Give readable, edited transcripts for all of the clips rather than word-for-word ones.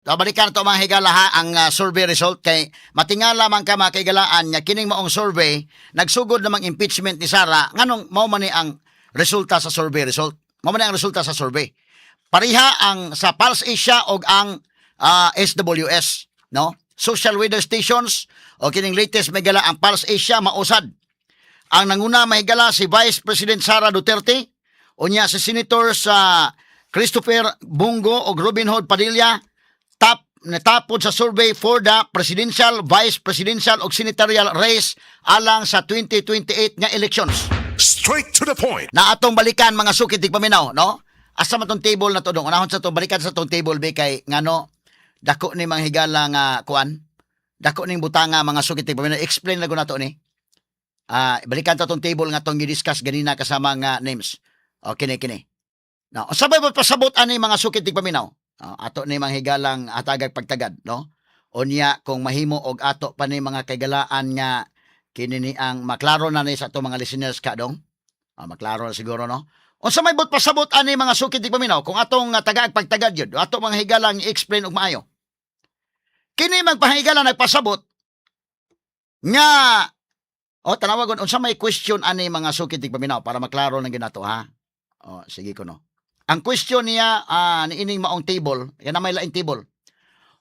So, balikan to, mga higala, ha, ang survey result kay matingala man ka, mga kahigalaan, nga kining maong survey nagsugod namang impeachment ni Sara. Nganong mao man ni ang resulta sa survey result? Mao man ni ang resulta sa survey. Pareha ang sa Pulse Asia og ang SWS, no? Social Weather Stations o kining latest, mahigala, ang Pulse Asia mausad. Ang nanguna, mahigala, si Vice President Sara Duterte, unya si Senator sa Christopher Bong Go og Robin Hood Padilla top natapod sa survey for the presidential, vice presidential ug senatorial race alang sa 2028 nga elections. Straight to the point. Na atong balikan, mga suki tigpaminaw, no? Asa man tong table na to, dong? Unahon sa tong balikan sa tong table be kay ngano dako ni mga higala nga kuan. Dako ning butanga, mga suki tigpaminaw. Explain na ko nato ni. Balikan ta tong table nga tong gi-discuss ganina kasama nga names. O kini kini. No, sabay ba pasabot ani, mga suki tigpaminaw? Oh, ato ni mga higalang atagag pagtagad, no? Unya kung mahimo og ato pa ni mga kaigalaan nga kini ni ang maklaro na ni sa ato mga listeners ka dong. Maklaro na siguro, no? Unsa may but pasabot ani, mga suki tigpaminaw, kung atong tagaag pagtagad yun, ato mga higalang i-explain og maayo. Kini magpahigala nagpasabot nga o tanawagon unsa may question ani, mga suki tigpaminaw, para maklaro nang ginato, ha. O sige ko, no. Ang question niya niining maong table, yan na may laing table.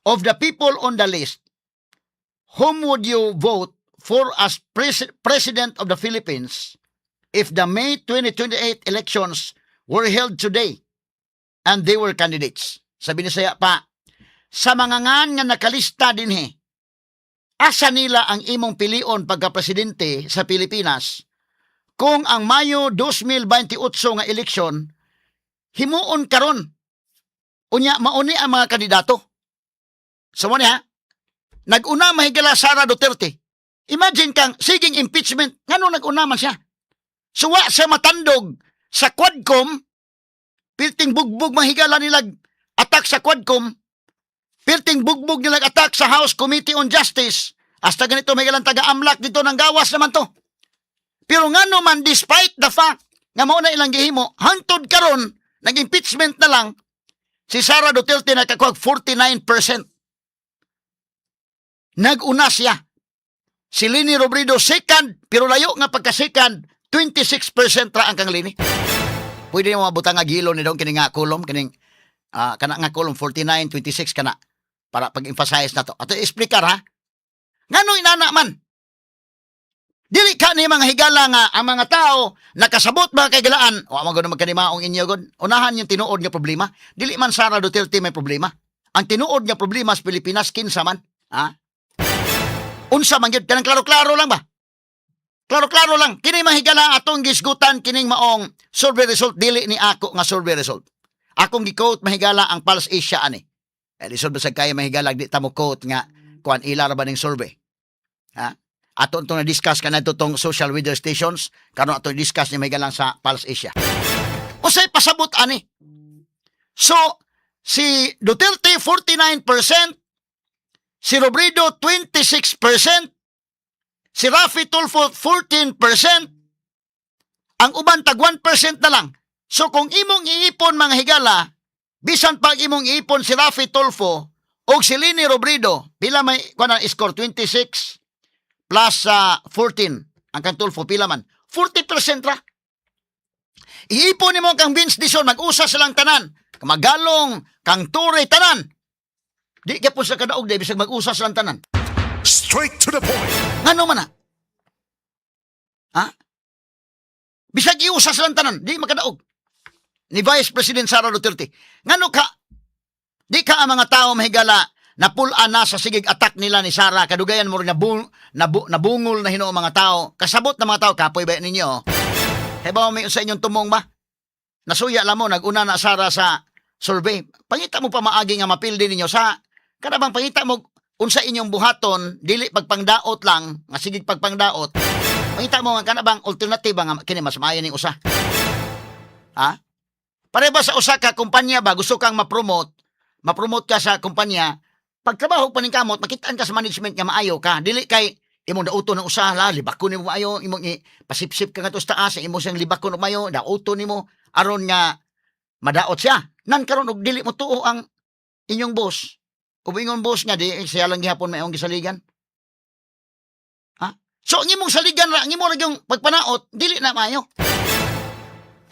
Of the people on the list, whom would you vote for as president of the Philippines if the May 2028 elections were held today and they were candidates? Sabi ni saya pa, sa mga ngan nga nakalista dinhi, asa nila ang imong pilion pagka-presidente sa Pilipinas kung ang Mayo 2028 nga eleksyon himuon karon? Unya mauni ang mga kandidato. Sa mo niya, nag-una, mahigala, Sara Duterte. Imagine kang siging impeachment, ngano nag-una man siya? Suwa siya matandog sa Quadcom, pilting bugbog, mahigala, nilag attack sa Quadcom, pilting bugbog nilag attack sa House Committee on Justice. Hasta ganito may galang taga-AMLC dito nang gawas naman to. Pero ngano man, despite the fact nga mao na ilang gihimo, hangtod karon nag-impeachment na lang, si Sara Duterte nakakuha 49%. Nag-una siya. Si Leni Robredo second, pero layo nga pagka-second, 26% ra ang kang Leni. Pwede mo mabutang nga gilo ni dong kini nga column, kining kana nga column 49 26 kana para pag-emphasize na to. Ato explicar, ha. Ngano inana man? Dili ka ni mga higala nga ang mga tao nakasabot, mga kaigalaan, wa man gud magkanimaong inyo gud. Unahan yung tinuod nga problema. Dili man Sara Duterte may problema. Ang tinuod nga problema sa Pilipinas, kinsa man? Ha? Unsa man gyud kanang klaro-klaro lang ba? Klaro-klaro lang. Kini, mga higala, atong gisgutan kining maong survey result, dili ni ako nga survey result. Akong gi-quote, mahigala, ang Pulse Asia ani. Eh lisod ba sa kaya, mahigala, di ta mo quote nga kuan ila ra ba ning survey. Ha? Ato itong na-discuss ka tong social weather stations, karon ato discuss ni mahigala sa Pulse Asia. Unsay pasabot ani? So, si Duterte 49%, si Robredo 26%, si Raffy Tulfo 14%, ang uban tag 1% na lang. So kung imong iipon, mga higala, bisan pag imong iipon si Raffy Tulfo o si Leni Robredo, pila may kuan ang score? 26 plus 14 ang kang Tulfo, pila man? 40% ra. Iipon nimo kang Vince Dizon, mag-usa silang tanan. Magalong, kang Torre, tanan. Di ka po sa kadaog, di bisag mag-usa silang tanan. Straight to the point. Ngano man na? Ha? Bisag iusa silang tanan, di makadaog ni Vice President Sara Duterte. Ngano ka? Di ka ang mga tao, mahigala, napul-an na sa sigig attack nila ni Sara, kadugayan mo rin nabungol na hinuo mga tao. Kasabot na mga tao, kapoy ba ninyo? Kaya may sa inyong tumong ba? Nasuya lang mo, nag-una na Sara sa survey. Pangita mo pa maagi nga mapildi ninyo sa, kada bang pangita mo unsa inyong buhaton, dili pagpangdaot lang, nga sigig pagpangdaot. Pangita mo nga kana bang alternative nga kini mas maayo ning usa. Ha? Pare ba sa usa ka kumpanya ba, gusto kang ma-promote, ma-promote ka sa kumpanya, pagtrabaho pa ning kamot, makitaan ka sa management nga maayo ka, dili kay imong dauto ng usa la, libakon nimo maayo, imong i pasipsip ka ngadto sa taas, imo siyang libakon og maayo, dauto nimo aron nga madaot siya. Nan karon og dili mo tuo ang inyong boss. Ug ingon boss nga di siya lang gihapon may gisaligan. Ha? So ang imong saligan ra, ang imo ra yung pagpanaot, dili na maayo.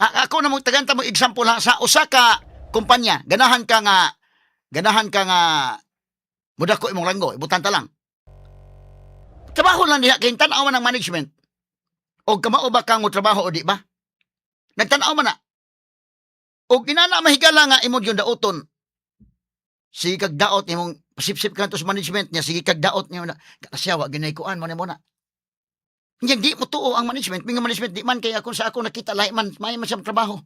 Ako na mo tagantang mo example ha, sa usa ka kumpanya, ganahan ka nga mudako imong ranggo, ibutan ta lang. Trabaho lang diha kay tan-aw man ang management. Og kamao ba kang mo trabaho o di ba? Nagtan-aw man na. Og inana mahigala nga imong yung daoton. Sige kag daot imong sip-sip ka to sa management niya, sige kag daot niya na. Siya wa ginay kuan mo na mo na. Nya di mo tuo ang management, mga management di man kay ako sa ako nakita lahi man, may man siyang trabaho.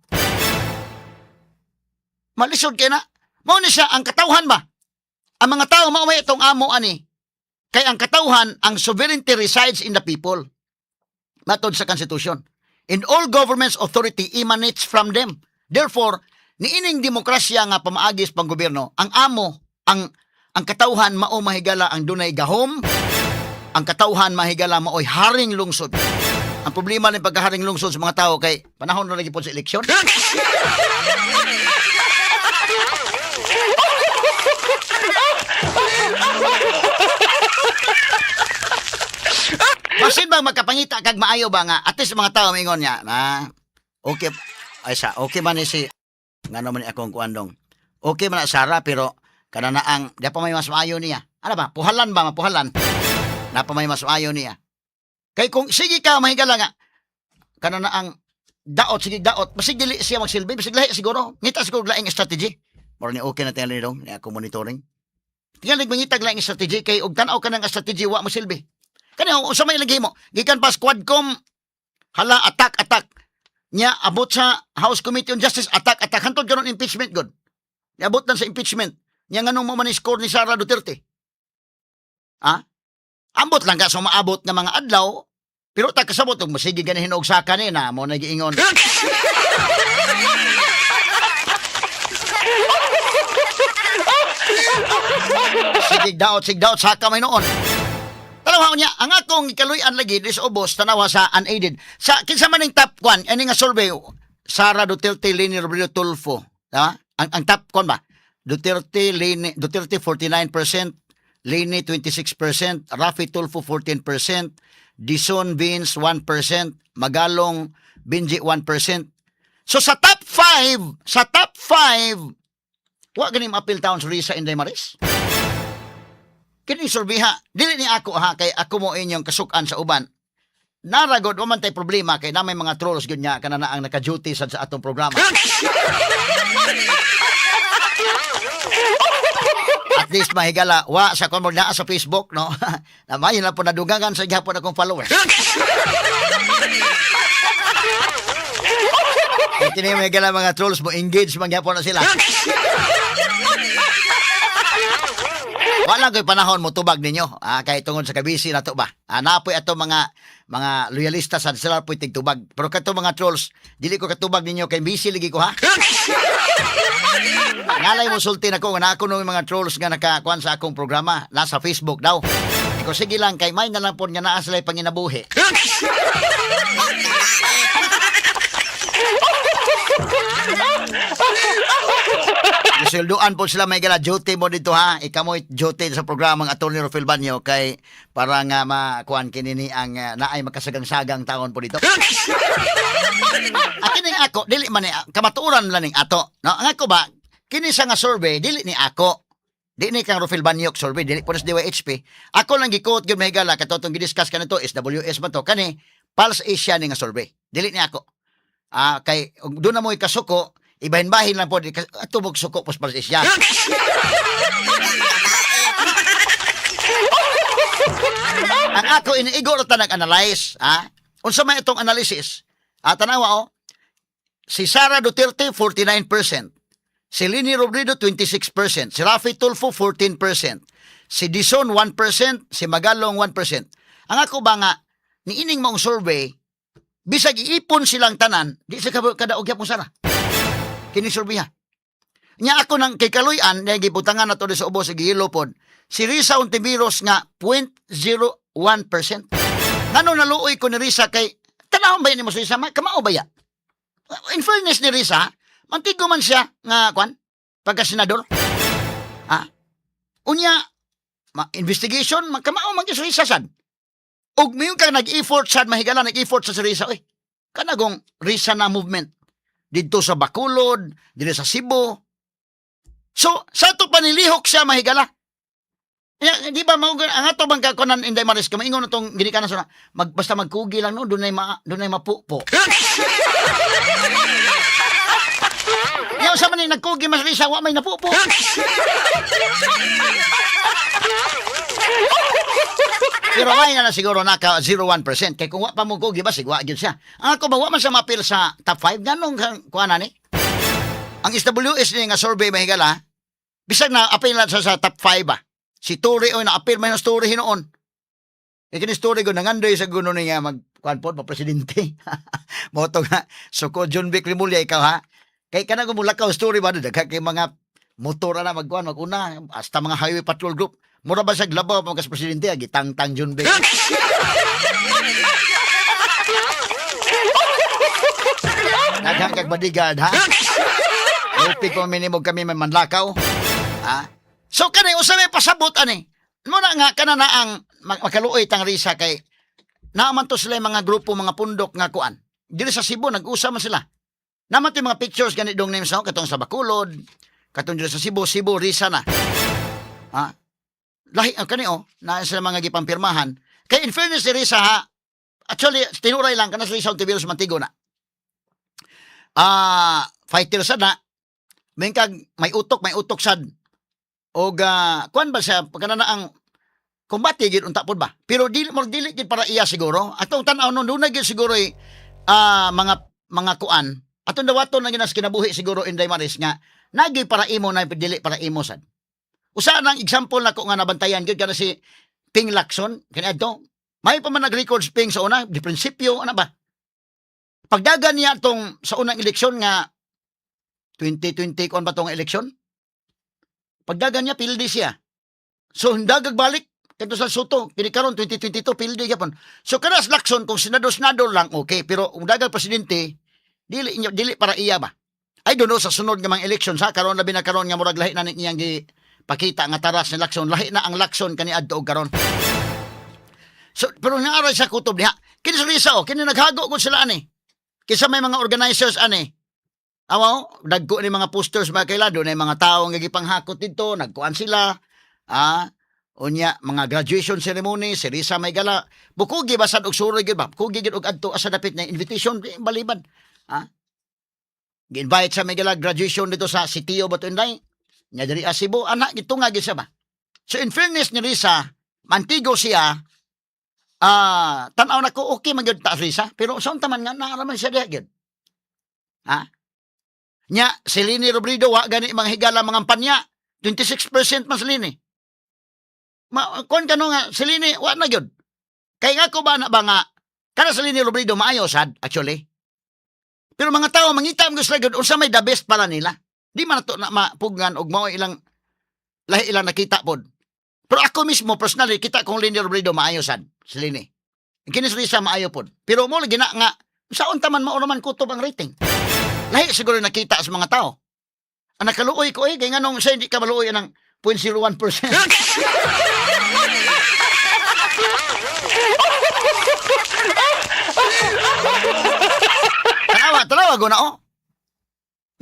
Malisod kay na. Mao ni siya ang katawhan ba? Ang mga tao mao may itong amo ani. Kay ang katawhan, ang sovereignty resides in the people. Matod sa Constitution. In all government's authority emanates from them. Therefore, niining demokrasya nga pamaagis panggobyerno, ang amo, ang katawhan mao mahigala ang dunay gahom, ang katawhan mahigala mao'y haring lungsod. Ang problema ng pagkaharing lungsod sa mga tao kay panahon na lagi po sa eleksyon. Basin ba magkapangita kag maayo ba nga at least mga tao mingon niya na okay ay sa okay man ni si ngano man ni akong kuandong. Okay man na Sara, pero kana na ang di pa may mas maayo niya. Ano ba? Puhalan ba? Mapuhalan. Na pa may mas maayo niya. Kay kung sige ka mahigala nga kana na ang daot, sige daot, basig dili siya magsilbi, basig lahi siguro ngita siguro laing strategy. Moro ni okay na tingali dong ni ako monitoring. Tingali mangitag laing strategy kay og tan-aw ka ng strategy wa mo silbi. Kani unsa may lagi mo? Gikan pa Squadcom, hala, attack attack. Nya abot sa House Committee on Justice, attack attack hantod karon impeachment god. Niabot lang sa impeachment. Nya nganong mo man ni score ni Sara Duterte? Ha? Ambot lang ka sa maabot nga mga adlaw, pero ta kasabot og masige ganihin og saka ni na mo na giingon. Sige daot saka may noon. Tanawa niya, ang akong ikaluyan lagi dis ubos tanawa sa unaided. Sa kinsa man ning top 1 ani nga survey, Sara Duterte, Leni Robredo, Tulfo, ha? Ang top 1 ba? Duterte, Leni, Duterte 49%, Leni 26%, Raffy Tulfo 14%, Dizon Vince 1%, Magalong Benji 1%. So sa top 5, sa top 5, wa gani maapil taon sa Risa Inday Maris. Kini survey ha, dili ni ako ha, kay ako mo inyong kasukan sa uban. Naragod, wa man tay problema kay na may mga trolls gyud nya kana na ang naka-duty sad sa atong programa. At least mahigala, wa sa kon mo naa sa Facebook, no. Na may na po nadugangan sa gihapon akong followers. Kay kini mahigala mga trolls mo engage man gihapon na sila. Wala ko'y panahon mo tubag ninyo. Ah, kay tungod sa kabisi na to ba. Ah, napoy ato mga loyalista sa sila po'y tigtubag. Pero kato mga trolls, dili ko katubag ninyo kay busy lagi ko ha. Ngalay mo sulti nako nga na ako nung mga trolls nga nakakuan sa akong programa nasa Facebook daw. Iko sige lang kay may na lang po nga naa sila panginabuhi. Gisulduan po sila may gala duty mo dito ha. Ikamoy duty sa programang Attorney Rufil Banyo kay para nga makuan kini ni ang naay makasagang-sagang taon po dito. At kining ako dili man ni kamatuoran lang ning ato. No, ang ako ba kini sa nga survey dili ni ako. Di ni kang Rufil Banyok survey, dili po na sa DYHP. Ako lang gikuot gyud mahigala kato tong gidiscuss kanito SWS man to kani Pulse Asia ni nga survey. Dili ni ako. Ah, kay ug doon na mo ikasuko, ibahin-bahin lang po di ato mo suko pos Pulse Asia. Ang ako iniigo ra ta nag-analyze, ha? Unsa man itong analysis? Ah, tanawa oh. Si Sara Duterte 49%. Si Leni Robredo 26%, si Raffy Tulfo 14%, si Dizon 1%, si Magalong 1%. Ang ako ba nga niining maong survey bisag iipon silang tanan, di sa kadaog gyapon sara. Kini survey ha. Nya ako nang kay kaluy-an na gibutangan na to sa ubos sa gihilo pod. Si Risa Hontiveros nga 0.01%. Ngano naluoy ko ni Risa kay tanawon ba yan nimo si Risa? Kamao ba ya? In fairness ni Risa, mantigo man siya nga kwan pagka senador. Ha? Unya, ma investigation, magkamao man gyud si Risa sad. Ug mayon kang nag-effort sad, mahigala, nag-effort sa si Risa oy. Kanagong Risa na movement didto sa Bacolod, dito sa Cebu. So, sa ato panilihok siya, mahigala. Ya, di ba mao ang ato bang kakunan, Inday Maris, kay maingon na tong ginikanan sa mag basta magkugi lang, no, dunay mapupo. Yaw sa man ni nagkugi mas Risa, wa may napupo. Pero may na na siguro naka 0.1% kay kung wa pa mo kugi basig wa gyud siya. Ang ako ba, wa man siya mapil sa top 5, ganong kang kuan ni? Ang SWS ni nga survey, mahigala, bisag na apil na siya sa top 5 ba. Si Torre oy, na apil man ang story hinuon. E kini story ko nangandoy sa guno niya mag kuan pod pa presidente. Mo to nga so ko John Vic Remulla, ikaw ha. Kay kanang gumulakaw story ba, daghan kay mga motor na magkuan maguna hasta mga highway patrol group. Mura ba siya labaw pa kas presidente gitangtang John Vic. Daghan kag bodyguard ha. Ulti ko minimog kami may manlakaw. Ha? So kani usa may pasabot ani. Muna nga kana na ang makaluoy tang Risa kay naaman to sila yung mga grupo, mga pundok nga kuan. Dili sa Cebu nag-usa man sila. Naman to yung mga pictures gani dong names no, katong sa Bacolod, katong dili sa Cebu, Cebu Risa na. Ha? Lahi ang kani oh, na sila mga gipampirmahan. Kay in fairness si Risa ha, actually tinuray lang kana si Risa Ontiveros Mantigo na. Ah, fighter sad na. May kag may utok sad. Og kuan ba siya pagka na ang kumbate gid unta pod ba. Pero dili mo dili gid para iya siguro. Atong tan-aw nun dunay gid siguro eh, mga kuan. Atong dawaton na ginas kinabuhi siguro, Inday Maris, nga nagi para imo na dili para imo sad. Usa nang example nako nga nabantayan gyud kana si Ping Lacson kaniadto. May pa man nag-records Ping sa una, di prinsipyo ana ba. Pagdagan niya tong sa unang eleksyon nga 2020 kon ba tong eleksyon? Pagdagan niya, pildi siya. So hindagag balik kadto sa Sotto kini karon 2022, pildi gyapon. So kana sa Lacson, kung senado-senado lang okay, pero kung dagang presidente, dili inyo, dili para iya ba. I don't know sa sunod nga mga eleksyon sa karon, labi na karon nga murag lahi na ni iyang gi pakita nga taras ni Lacson, lahi na ang Lacson kaniadto og karon. So pero nga aray sa kutob diha. Kini sa Risa oh, kini naghago gud sila ani. Kisa may mga organizers ani. Awaw, dagko ni mga posters mga kailado na mga tao nga gipanghakot didto, nagkuan sila. Ah, unya mga graduation ceremony si Risa may gala. Bukugi ba sad og suroy gyud ba? Bukugi gyud og adto asa dapit na invitation di, baliban. Ah. Gi-invite sa may gala graduation dito sa Sitio ba to, Inday? Nya diri Cebu ana gitunga gyud siya ba. So in fairness ni Risa, mantigo siya, tan-aw na ko okay man gyud ta Risa, pero sa unta man nga naa man siya diha gyud. Ha? Nya si Leni Robredo wa gani mga higala mga panya. 26% man si Leni. Ma kon kano nga si Leni wa na gyud. Kay nga ko ba na ba nga kana sa Leni Robredo maayo sad actually. Pero mga tao mangita man sila gyud unsa may the best para nila. Di man nato na mapugngan og mao ilang lahi ilang nakita pod. Pero ako mismo personally kita kong Leni Robredo maayo sad si Leni. Kini si Risa maayo pod. Pero mo lagi na nga sa unta man mao naman kutob ang rating. Lahi siguro nakita sa mga tao. Ang nakaluoy ko eh, kay nganong siya hindi ka maluoy ng 0.01%. Tanawa, tanawa go na oh.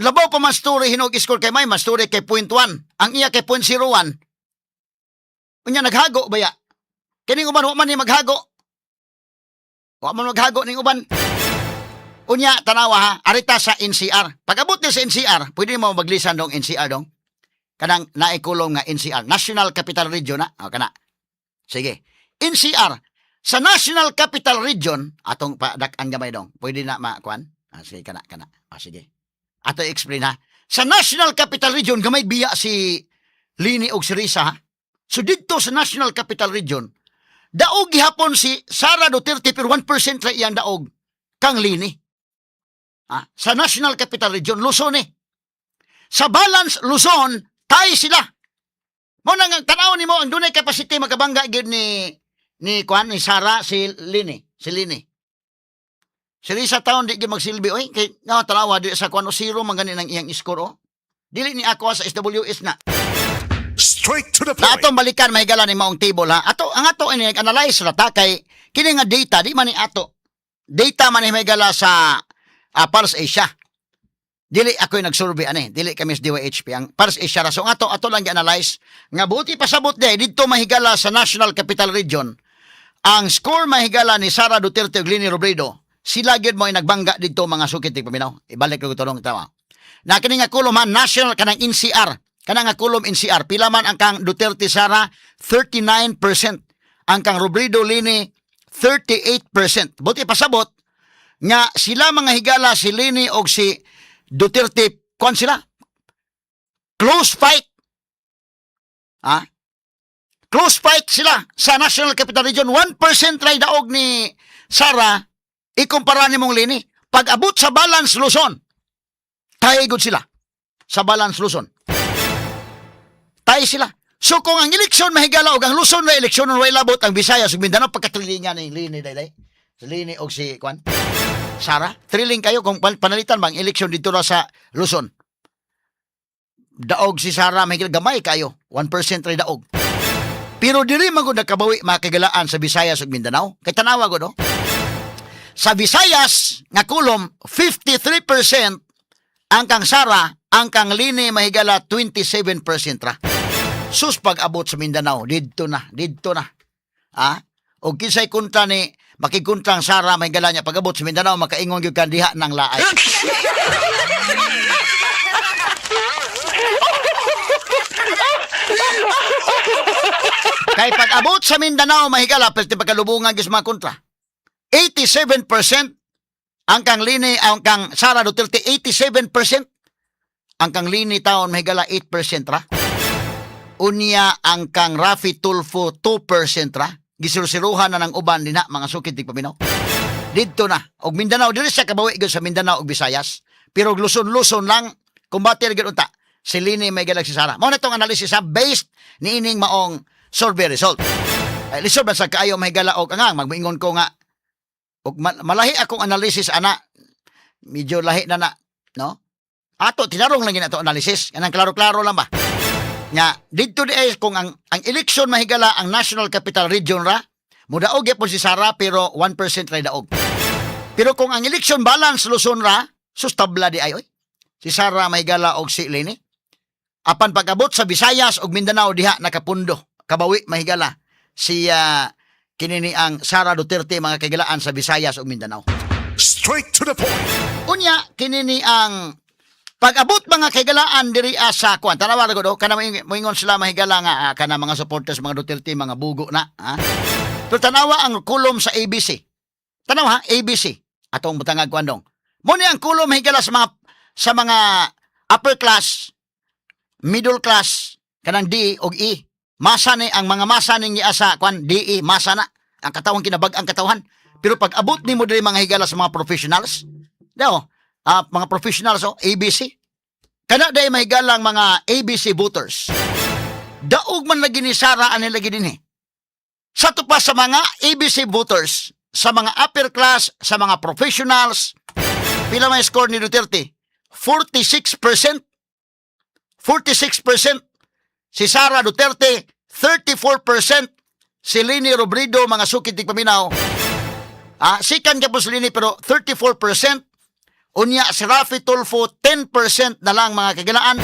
Labaw pa man story hinog score kay may mas story kay 0.1. Ang iya kay 0.01. Unya naghago ba ya? Kining uban wa man ni maghago. Wa man maghago ning uban. Unya tanawa ha, arita sa NCR. Pag-abot ni sa NCR, pwede mo maglisan dong NCR dong. Kanang naikulong nga NCR, National Capital Region na. O kana. Sige. NCR sa National Capital Region atong padak-an gamay dong. Pwede na makuan? Ah, sige kana kana. Ah, sige. Ato i-explain ha. Sa National Capital Region gamay biya si Leni og si Risa ha. So didto sa National Capital Region, daog gihapon si Sara Duterte pero 1% ra iyang daog kang Leni. Ah, sa National Capital Region, Luzon eh. Sa Balance Luzon, tay sila. Mo nang ang tanaw nimo ang dunay capacity makabangga gyud ni kuan ni Sara si Leni, si Leni. Si Risa taon di gyud magsilbi oy kay nga tanawa di sa kuan o zero man gani nang iyang score oh. Dili ni ako sa SWS na. Straight to the Na point. atong balikan, mahigala, ni maong table ha. Ato ang ato ini analyze ra ta kay kini nga data di man ni ato. Data man ni, mahigala, sa Pulse Asia. Dili ako yung nagsurvey ani, dili kami sa DYHP ang Pulse Asia ra. So ang ato ato lang gi-analyze nga buti pasabot di didto, mahigala, sa National Capital Region. Ang score, mahigala, ni Sara Duterte ug Leni Robredo, sila gyud mo ay nagbangga didto, mga sukit paminaw. Ibalik ko tulong tawa. Na kini nga column ha, national kanang NCR. Kanang nga column NCR, pila man ang kang Duterte Sara? 39%. Ang kang Robredo Leni, 38%. Buti pasabot nga sila, mga higala, si Leni og si Duterte, kuan sila. Close fight. Ha? Close fight sila sa National Capital Region. 1% ray daog ni Sara ikumpara ni mong Leni. Pag abot sa balance Luzon, tie gud sila sa balance Luzon. Tie sila. So kung ang eleksyon, mahigala, og ang Luzon na eleksyon, way labot ang Visayas ug Mindanao, pagkatrilingan ni Leni daylay. Si Leni og si kuan Sara, thrilling kayo kung panalitan bang eleksyon dito ra sa Luzon. Daog si Sara, mahigala, gamay kayo. 1% ray daog. Pero diri man gud nakabawi, mga kagalaan, sa Visayas ug Mindanao. Kay tanawa gud oh. Sa Visayas nga column, 53% ang kang Sara, ang kang Leni, mahigala, 27% ra. Sus, pag-abot sa Mindanao, didto na, didto na. Ah? Og kinsay kontra ni makikontra ang Sara, mahigala, niya pag-abot sa Mindanao makaingon gyud kan diha ng laay. Kay pag-abot sa Mindanao, mahigala, perti pagkalubungan gyud sa mga kontra. 87% ang kang Leni, ang kang Sara Duterte, 87%. Ang kang Leni taon, mahigala, 8% ra. Unya ang kang Raffy Tulfo, 2% ra. Gisursiruhan na ng uban dinha, mga sukit tigpaminaw. Didto na. Og Mindanao diri siya kabawi gyud sa Mindanao ug Visayas. Pero Luzon-Luzon lang kumbate gyud unta si Leni may galag si Sara. Mao na itong analysis ha, based niining maong survey result. Ay, lisod man sa kaayo, mahigala, og angang magmoingon ko nga og malahi akong analysis ana, medyo lahi na na, no? Ato tinarong lang gina ato analysis kanang klaro-klaro lang ba nga didto di ay kung ang election, mahigala, ang National Capital Region ra mudaog gyapon si Sara, pero 1% ray daog. Pero kung ang election balance Luzon ra, sus, tabla di ay oy. Si Sara, mahigala, og si Leni. Apan pag-abot sa Visayas ug Mindanao, diha nakapundo. Kabawi, mahigala, si kini ni ang Sara Duterte, mga kaigalaan, sa Visayas ug Mindanao. Straight to the point. Unya kini ni ang pag-abot, mga kaigalaan, diri sa kuan. Tanawa ra gud oh, kana moingon sila, mahigala, nga kana mga supporters mga Duterte mga bugo na ha. Pero tanawa ang column sa ABC. Tanawa ha, ABC. Atong butangag kuan dong. Mo ni ang column, mahigala, sa mga upper class, middle class, kanang D og E. Masa ni ang mga masa ning asa kuan D E masa na ang katawhan, kinabag ang katawhan. Pero pag abot nimo diri, mga higala, sa mga professionals, daw, mga professionals oh, ABC. Kana day mahigalang mga ABC voters. Daog man lagi ni Sara ani lagi dinhi. Sa to pa sa mga ABC voters, sa mga upper class, sa mga professionals, pila may score ni Duterte? 46%. 46%. Si Sara Duterte, 34%. Si Leni Robredo, mga sukit paminaw. Sikan ka po si Leni pero 34%. Unya si Raffy Tulfo, 10% na lang, mga kagilaan.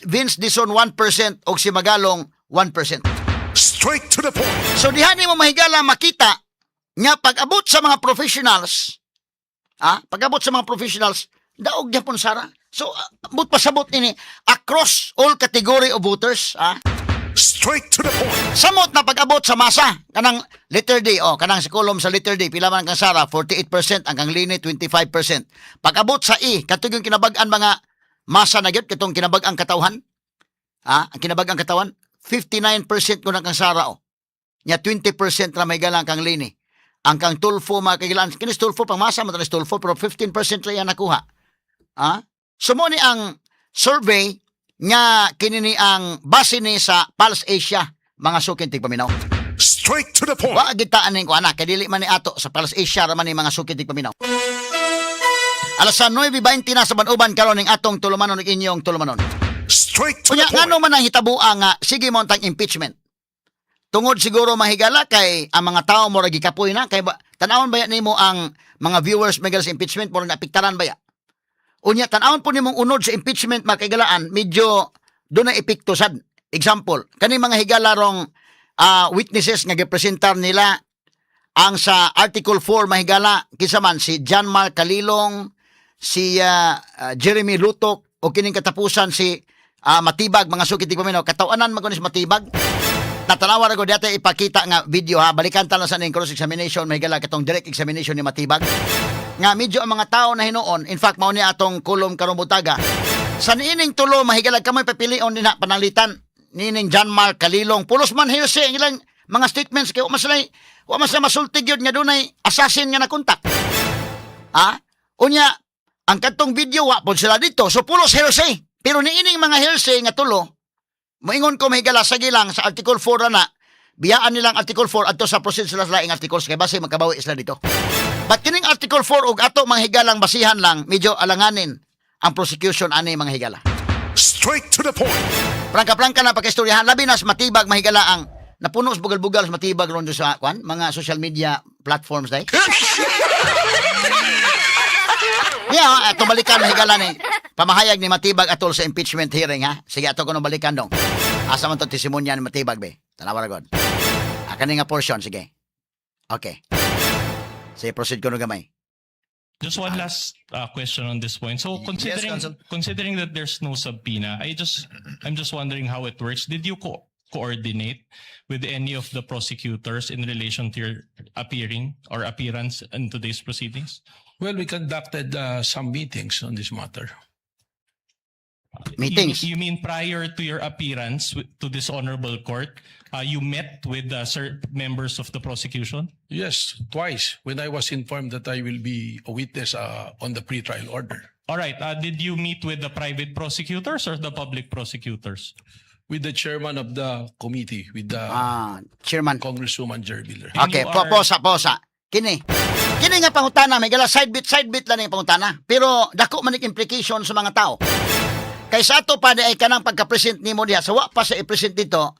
Vince Dizon, 1% og si Magalong, 1%. Straight to the point. So diha nimo, mahigala, makita nga pag-abot sa mga professionals, pag-abot sa mga professionals, daog gyapon Sara. So but pasabot nini across all category of voters, Straight to the point. Samot na pag-abot sa masa, kanang letter D, oh, kanang si column sa letter D, pila man ang kang Sara? 48%, ang kang Leni, 25%. Pag-abot sa E, katong yung kinabag-an mga masa na gyud, katong kinabag-ang katawhan. Ang kinabag-ang katawan, 59% ko na kang Sara oh. Nya 20% ra may galang kang Leni. Ang kang Tulfo, mga kagilaan, kinis Tulfo pang masa man ni Tulfo, pero 15% ra yan nakuha. So mo ni ang survey nga kini ni ang base ni sa Pulse Asia, mga sukin tigpaminaw. Straight to the point. Wa gid ta aning ko anak kay dili man ni ato, sa Pulse Asia ra man ni, mga sukin tigpaminaw. Alas 9:20 na sa banuban karon ning atong tulumanon ug inyong tulumanon. Straight Straight to Unya the point. Ngano man ang hitaboa nga sige mo tang impeachment? Tungod siguro, mahigala, kay ang mga tao mo gikapoy na kay ba, tan-awon ba nimo ang mga viewers, mahigala, sa impeachment, mo naapektaran ba ya? Unya tan-awon po nimong unod sa impeachment, makahigalaan, medyo doon na epekto sad. Example, kani mga higala rong witnesses nga gipresentar nila ang sa Article 4, mahigala, kinsa man si John Mark Kalilong, si Jeremy Lutok o kining katapusan si Matibag, mga suki tigpaminaw. Katawanan man si Matibag. Natanawa ra ko dati ipakita nga video ha, balikan ta lang sa ning cross examination, mahigala, katong direct examination ni Matibag nga medyo ang mga tao na hinuon. In fact, mao ni atong kulom karong butaga sa niining tulo, mahigala, kamoy papilion dinha pananglitan nining John Mark Kalilong, pulos man hearsay ang ilang mga statements kay wa man sila masulti gyud nga dunay assassin nga nakontak ha. Unya ang kadtong video, wa pod sila dito, so pulos hearsay. Pero niining mga hearsay nga tulo, moingon ko, mahigala, sige lang sa Article 4 na, biyaan nilang Article 4 adto sa proceed sila sa laing articles kay base makabawi sila dito. But kining Article 4 ug ato mga higalang basihan lang, medyo alanganin ang prosecution ani, mga higala. Straight to the point. Prangka-prangka na pagkaistoryahan, labi na sa Matibag, mahigala, ang napuno sa bugal-bugal sa Matibag ron sa kwan, mga social media platforms day. Yeah, ato balikan, mahigala, ni pamahayag ni Matibag atol sa impeachment hearing ha. Sige, ato ko nung balikan dong. Asa man to testimonya ni Matibag be? Tanawa ra god. Ah, kani nga portion, sige. Okay. Sige, proceed ko no gamay. Just one last question on this point. So considering Counsel. Considering that there's no subpoena, I'm just wondering how it works. Did you coordinate with any of the prosecutors in relation to your appearing or appearance in today's proceedings? Well, we conducted some meetings on this matter. Meetings. You mean prior to your appearance to this honorable court, you met with the members of the prosecution? Yes, twice when I was informed that I will be a witness on the pre-trial order. All right. Did you meet with the private prosecutors or the public prosecutors? With the chairman of the committee, with the Ah, chairman. Congresswoman Gerviller. And Okay, you po, posa, posa. Kini. Kini nga pangutana, may gala side bit, side bit lang yung pangutana. Pero dako man ang implication sa mga tao. Kay sa ato pa di ay kanang pagka-present nimo diha, sa wa pa sa i-present dito,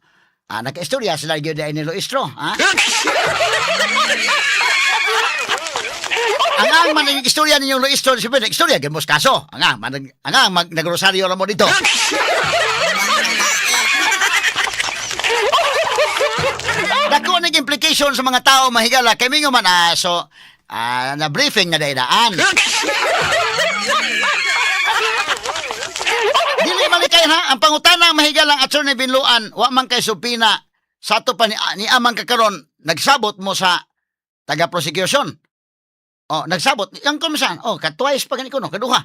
nagka-istorya sila gyud ay ni Luistro, ha? Ang ang man ang istorya ninyong Luistro, siyempre nag-istorya gyud mo sa kaso. Ang ang man ang mag nagrosaryo ra mo dito. Dako ning implication sa mga tao, mahigala, kay mingo man so na briefing na daan. Dili man kay ha, ang pangutana, mahigala, ang Attorney Binluan, wa man kay subpoena sa ato pa ni amang kakaron nagsabot mo sa taga prosecution. Oh, nagsabot. Yang kumisan, oh, ka twice pa gani ko no, kaduha.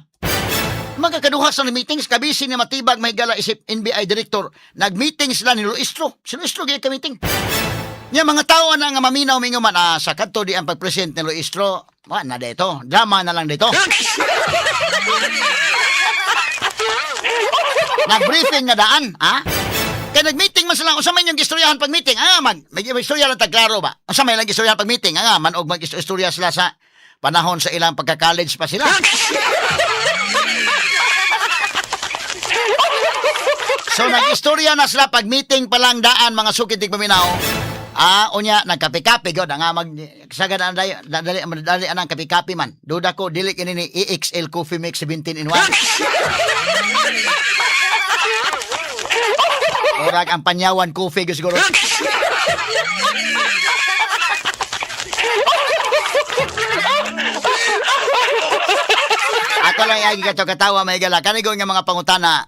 Magkakaduha sa meetings, kabisi ni Matibag, mahigala, isip NBI director, nag-meeting sila ni Luistro. Si Luistro gyud ka meeting. Nya mga tao na nga maminaw mingo man sa kadto di ang pag-present ni Luistro, wa na dito. Drama na lang dito. Nag-briefing na daan, ha? Kaya nag-meeting man sila, unsa man yung gistoryahan pag meeting? Ah, mag may istorya lang tag klaro ba? Unsa may lang gistoryahan pag meeting? Ah, man og mag-istorya sila sa panahon sa ilang pagka-college pa sila. So nag-istorya na sila pag meeting pa lang daan, mga sukit paminaw. Unya nagkape-kape gyud nga mag sagad ang dali dali dali anang kape-kape man. Duda ko dili kini ni EXL Coffee Mix 17 in 1. Murag ang panyawan coffee gyud siguro. Ato lang ay kato katawa may gala. Kanigo nga mga pangutana.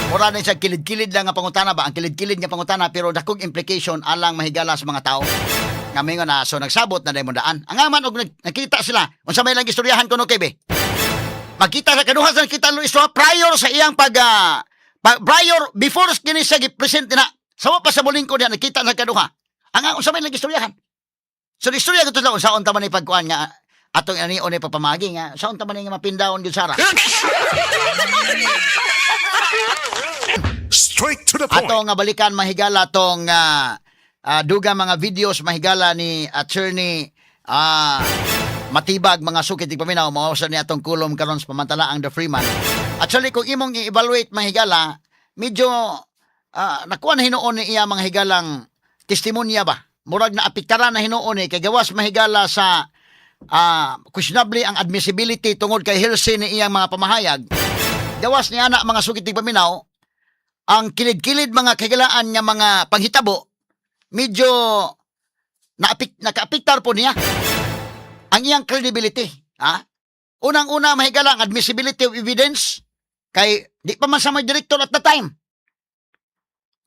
Mura na siya kilid-kilid lang nga pangutana ba? Ang kilid-kilid nga pangutana pero dakong implication alang mahigala sa mga tao. Nga mingon na so nagsabot na daymo daan. Ang aman og nakita sila unsa may lang istoryahan kuno kay be. Magkita sa kaduha sa nakita Luis Roa prior sa iyang pag prior before kini siya gi-present na sa wa pa sa mulingko niya nakita sa kaduha. Ang unsa may lang istoryahan. So istorya ko to sa unsaon ta man ni pagkuan nga atong ani ni pagpamagi nga saon ta man ni nga mapindawon gyud sara. Straight to the point. Ato nga balikan, mahigala, tong duga mga videos, mahigala, ni Attorney Matibag, mga sukit paminaw, mao sa ni atong kulom karon sa pamantala ang The Freeman. Actually, kung imong i-evaluate, mahigala, Medyo nakuha na hinuon ni iya mga higalang testimonya ba? Murag na apiktaran na hinuon ni kay gawas mahigala sa questionable ang admissibility tungod kay hearsay ni iyang mga pamahayag. Gawas ni ana, mga sugit paminaw, ang kilid-kilid mga kahigalaan nga mga panghitabo medyo nakaapiktar po niya ang iyang credibility. Ha? Unang-una, mahigala ang admissibility of evidence kay di pa man sa may director at the time.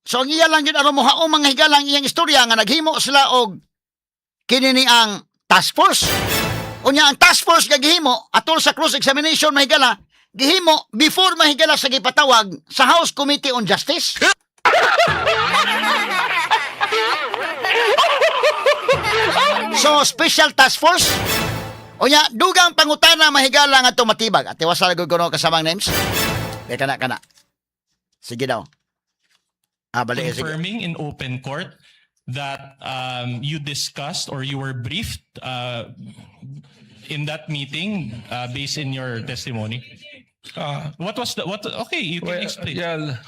So ang iya lang yun aron mohaom mga higala ang iyang istorya nga naghimo sila og kini ni ang task force. Unya ang task force nga gihimo atol sa cross examination, mahigala, gihimo before, mahigala, sa gipatawag sa House Committee on Justice. So special task force. Unya dugang pangutana, mahigala, nga matibag. At tiwasa gud kuno kasamang names. Kaya kana kana. Sige daw. Ah, bali sige. Confirming in open court that you discussed or you were briefed in that meeting based in your testimony? What was the what? Okay, you can Well, explain. yeah,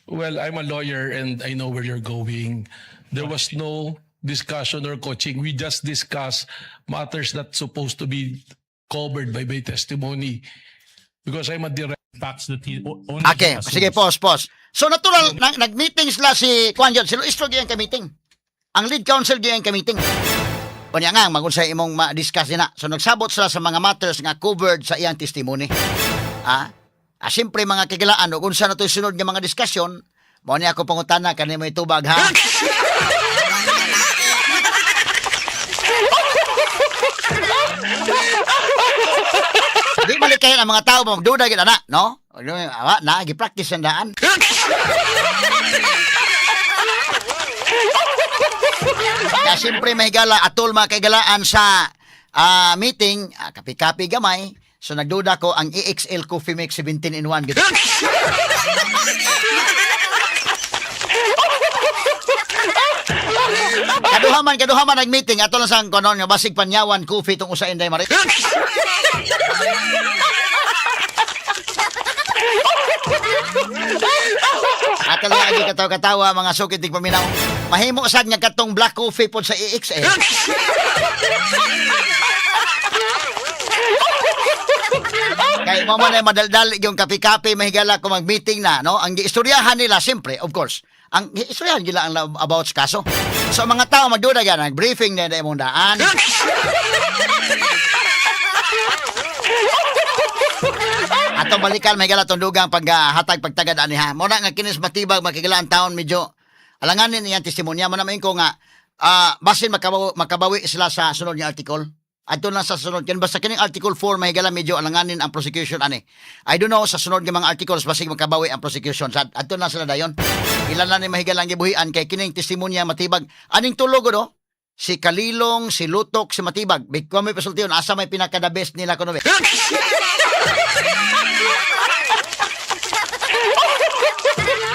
well, I'm a lawyer and I know where you're going. There was no discussion or coaching. We just discussed matters that supposed to be covered by my testimony. Because I'm a direct Facts that he only Okay, assumes. sige, pause, pause. So natural, nag-meeting sila si Kwan yun, si Luistro giyang ka-meeting. Ang lead counsel giyang ka-meeting. Unya nga, magunsay imong ma-discuss na. So nagsabot sila sa mga matters nga covered sa iyang testimony. Ah, ah siyempre mga kagilaan, ug unsa na to'y sunod nga mga discussion, mao ni ako pangutana kani mo itubag ha. Di balik kayo ang mga tao magduda gid ana, no? Awa na gi-practice ang daan. Kaya siyempre mahigala atol mga kaigalaan sa meeting, kapi-kapi gamay. So nagduda ko ang EXL Coffee Mix 17 in 1 gid. Kaduha man nag-meeting ato lang sang konon nga basig panyawan coffee tong usa Inday Marie. Ato lang lagi katawa-katawa mga sukit tig paminaw. Mahimo sad nga katong black coffee pod sa EXL. Kay mo man ay madaldal yung kape-kape mahigala kung mag-meeting na, no? Ang giistoryahan nila, siyempre, of course, ang giistoryahan nila ang about sa kaso. So, ang mga tao magduda yan, nag-briefing na imong daan. Atong balikan mahigala tong dugang paghatag pagtagad ani ha. Mo na nga kinis matibag makigilaan taon medyo alanganin iyang testimonya mo na ko nga basin makabawi sila sa sunod nga article. Adto lang sa sunod kin basta kining article 4 mahigala medyo alanganin ang prosecution ani. I don't know sa sunod nga mga articles basig makabawi ang prosecution. Sa adto lang sila dayon. Ilan lang ni mahigala ang gibuhian kay kining testimonya matibag aning tulog no? Si Kalilong, si Lutok, si Matibag. Bigko may pasultiyon asa may pinaka the best nila kuno be.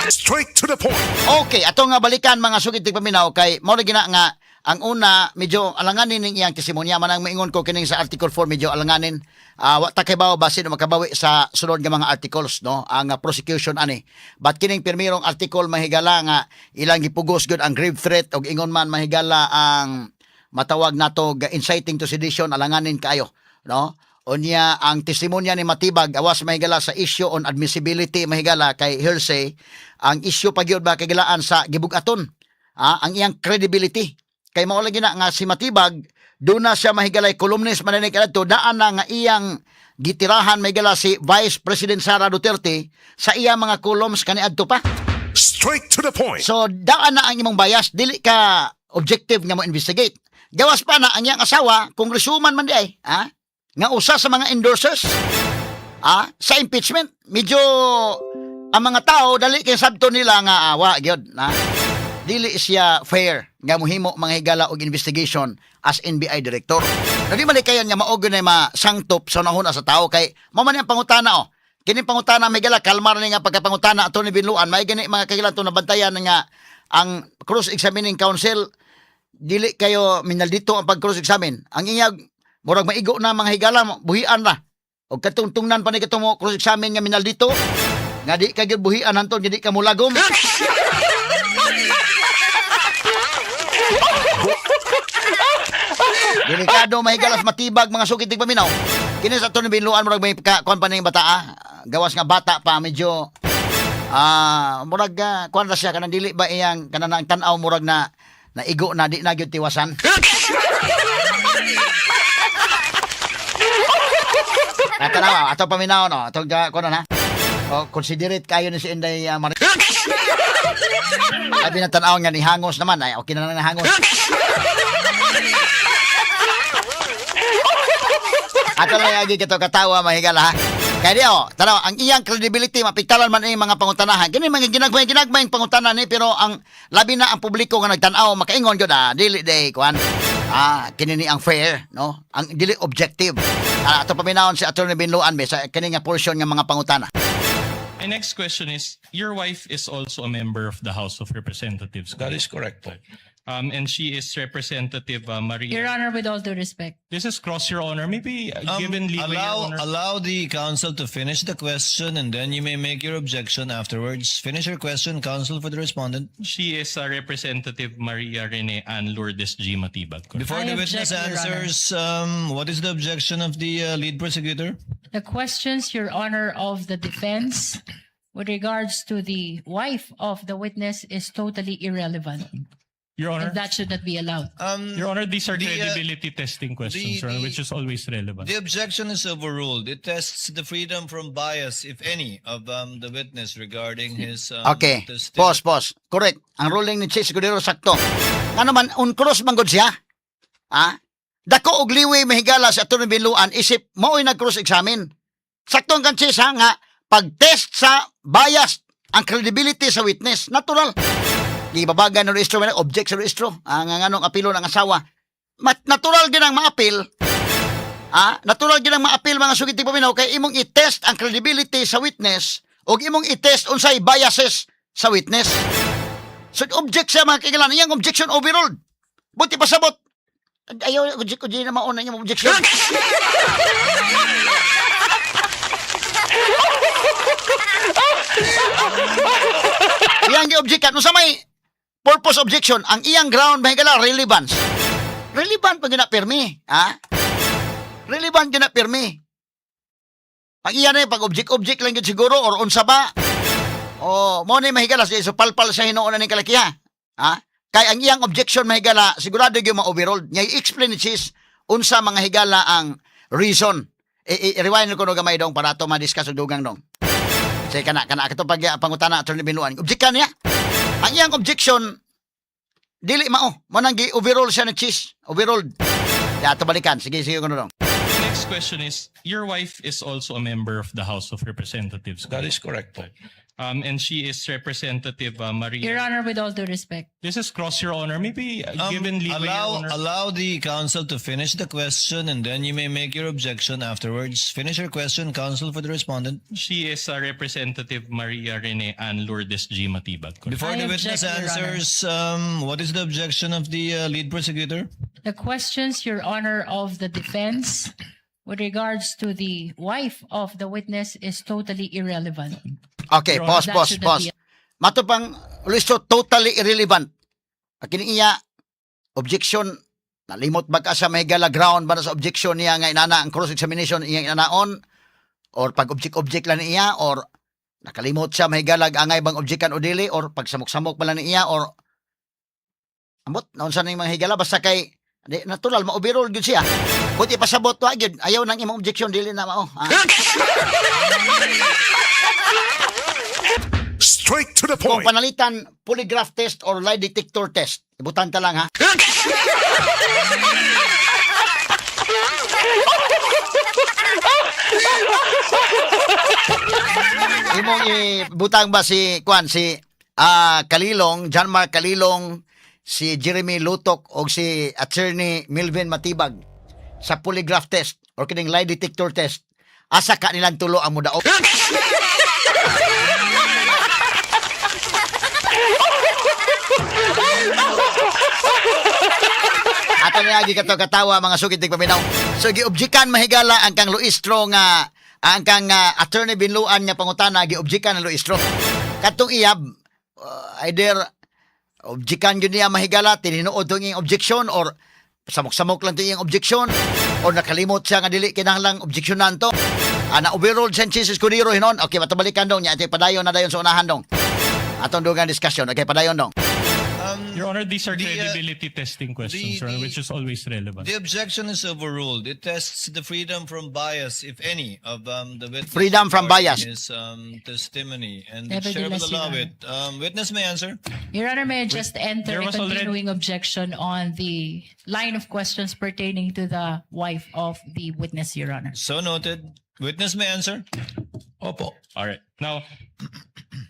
Straight to the point. Okay, ato nga balikan mga sugid tigpaminaw kay mao lagi na nga ang una medyo alanganin ning iyang testimonya man ang maingon ko kining sa article 4 medyo alanganin. Wa ta kay bawo basin makabawi sa sunod nga mga articles no ang prosecution ani, but kining pirmirong article mahigala nga ilang gipugos gyud ang grave threat og ingon man mahigala ang matawag nato ga inciting to sedition, alanganin kaayo no. Unya ang testimonya ni Matibag awas mahigala sa issue on admissibility mahigala kay hearsay, ang issue pa gyud ba kagilaan sa gibug-aton ang iyang credibility kay mao lagi na nga si Matibag doon na siya mahigalay columnist man ni kadto daan na nga iyang gitirahan mahigala si Vice President Sara Duterte sa iyang mga columns kaniadto pa. Straight to the point. So daan na ang imong bias, dili ka objective nga mo investigate. Gawas pa na ang iyang asawa, congresswoman man di ay, ha? Nga usa sa mga endorsers sa impeachment. Medyo ang mga tao dali kay sabto nila nga awa gyud na dili siya fair nga mohimo mga higala og investigation as NBI director. Na di man kayan nga mao gyud na masangtop sa unahuna sa tao kay mao man ang pangutana oh. Kini pangutana may gala kalmar ni nga pagkapangutana ato ni Binluan may gani mga kagilan to nabantayan nga ang cross examining counsel dili kayo minaldito ang pag cross examine. Ang iyag murag maigo na mga higala buhian ra. Og katong tungnan pa ni katong mo cross examine nga minaldito. Nga di ka gyud buhian hanton, nga di ka mulagom. Delikado mahigalas matibag mga sukit paminaw. Kini sa ato ni Binluan murag may kuan pa ning bata ah. Gawas nga bata pa medyo murag kuan ra siya kanang dili ba iyang kanang ang tan-aw murag na naigo na di na gyud tiwasan. Ah, tanawa, ato paminaw no, ato ga kuan na. O considerate kayo ni si Inday Mar- Sabi na tan-aw nga ni hangos naman ay okay na lang nahangos. Ato lang agi kato katawa mahigala ha. Kaya di oh, tanaw, ang iyang credibility mapigtalan man ang mga pangutanahan. Kini mga ginagmay ginagmay ang pangutana ni pero ang labi na ang publiko nga nagtan-aw makaingon gyud ah dili day kuan. Ah, kini ni ang fair, no? Ang dili objective. Ah, ato paminawon si Attorney Binluan be sa kini nga portion nga mga pangutana. My next question is, your wife is also a member of the House of Representatives. That is correct po. And she is Representative Maria. Your Honor, with all due respect. This is cross, Your Honor. Maybe given leeway, Your Allow, Honor. allow the counsel to finish the question and then you may make your objection afterwards. Finish your question, counsel for the respondent. She is Representative Maria Rene Ann Lourdes G. Matibag. Correct? Before I the witness object, Your Honor. answers, what is the objection of the lead prosecutor? The questions, Your Honor, of the defense with regards to the wife of the witness is totally irrelevant. Your Honor, And that should not be allowed. Your Honor, these are credibility testing questions, Your Honor, which is always relevant. The objection is overruled. It tests the freedom from bias, if any, of the witness regarding his Okay. testimony. Pause, pause. Correct. Ang ruling ni Chase Cordero sakto. Ano man, on cross man gud siya. Ha? Dako og liwi mahigala sa Atty. Binluan isip mao'y nag-cross examine. Sakto ang kan Chase ha nga pag-test sa bias ang credibility sa witness natural. Gibabagan ng rehistro, may object sa rehistro. Ang anong apilo ng asawa. Mat natural din ang maapil. Ah, natural din ang maapil mga sugiti paminaw kay imong i-test ang credibility sa witness ug imong i-test unsay biases sa witness. So object siya mga kailan, iyang objection overruled. Buti pasabot. Ayaw, object ko na mauna iyang objection. Iyang gi-objectan unsa may purpose objection ang iyang ground mahigala relevance. Relevant pa gyud na pirmi, ha? Relevant gyud na pirmi. Pag iya na pag object object lang gyud siguro or unsa ba? O mo ni mahigala so palpal sa hinuon na ning kalakiha. Ha? Kay ang iyang objection mahigala sigurado gyud ma-overruled. Nya i-explain ni Chis unsa mga higala ang reason. I-rewind ko no gamay dong para ato ma-discuss og dugang dong. Say kana kana kato pag pangutana Attorney Binuan. Object ka niya. Ang iyang objection dili mao. Mo nang gi-overrule siya ni Chis. Overruled. Ya ato balikan. Sige sige kuno dong. Next question is, your wife is also a member of the House of Representatives. That is correct po. And she is Representative Maria. Your Honor, with all due respect. This is cross, Your Honor. Maybe given leeway, Your Allow, Honor. allow the counsel to finish the question and then you may make your objection afterwards. Finish your question, counsel for the respondent. She is Representative Maria Rene Ann Lourdes G. Matibag. Correct? Before I the witness object, Your Honor. answers, what is the objection of the lead prosecutor? The questions, Your Honor, of the defense with regards to the wife of the witness is totally irrelevant. Okay, Your pause, Honor, that pause, should not pause. be- Mato pang listo totally irrelevant. Kini iya objection nalimot ba ka sa mahigala ground ba na sa objection niya nga inana ang cross examination iyang inanaon or pag object object lang niya or nakalimot siya mahigalag angay bang objectan o dili or pag samok-samok ba lang niya or ambot naunsa ning mga higala basta kay di, natural ma-overrule gyud siya. Buti pasabot wa gyud ayaw nang imong objection dili na mao. Ah. Straight to the Kung point. panalitan polygraph test or lie detector test, ibutan ta lang ha. Imong ibutang ba si Kwan si Kalilong, John Mark Kalilong, si Jeremy Lutok o si Attorney Melvin Matibag sa polygraph test or kining lie detector test? Asa ka nilang tulo ang mudaog? Ato niya agi kato katawa mga sugid tig paminaw. So giobjekan mahigala ang kang Luistro nga Ang kang attorney Binluan nga pangutana giobjekan ng Luistro. Katong iyab either objekan yun niya mahigala, tinuod tong iyang objection or samok-samok lang to iyang objection or nakalimot siya nga dili kinahanglang objeksyonan to. Ana overruled Sanchez Escudero hinon. Okay, matabalikan dong niya. Ate padayon na dayon sa unahan dong. Atong dugang discussion. Okay, padayon dong. Your Honor, these are The credibility testing questions, Your Honor, which is always relevant. The objection is overruled. It tests the freedom from bias, if any, of the witness Freedom from regarding bias. his testimony, and the chair will Nevertheless, Your allow Honor. it. Witness may answer. Your Honor, may I just enter there a was already- continuing objection on the line of questions pertaining to the wife of the witness, Your Honor. So noted. Witness may answer. Opo. All right. Now,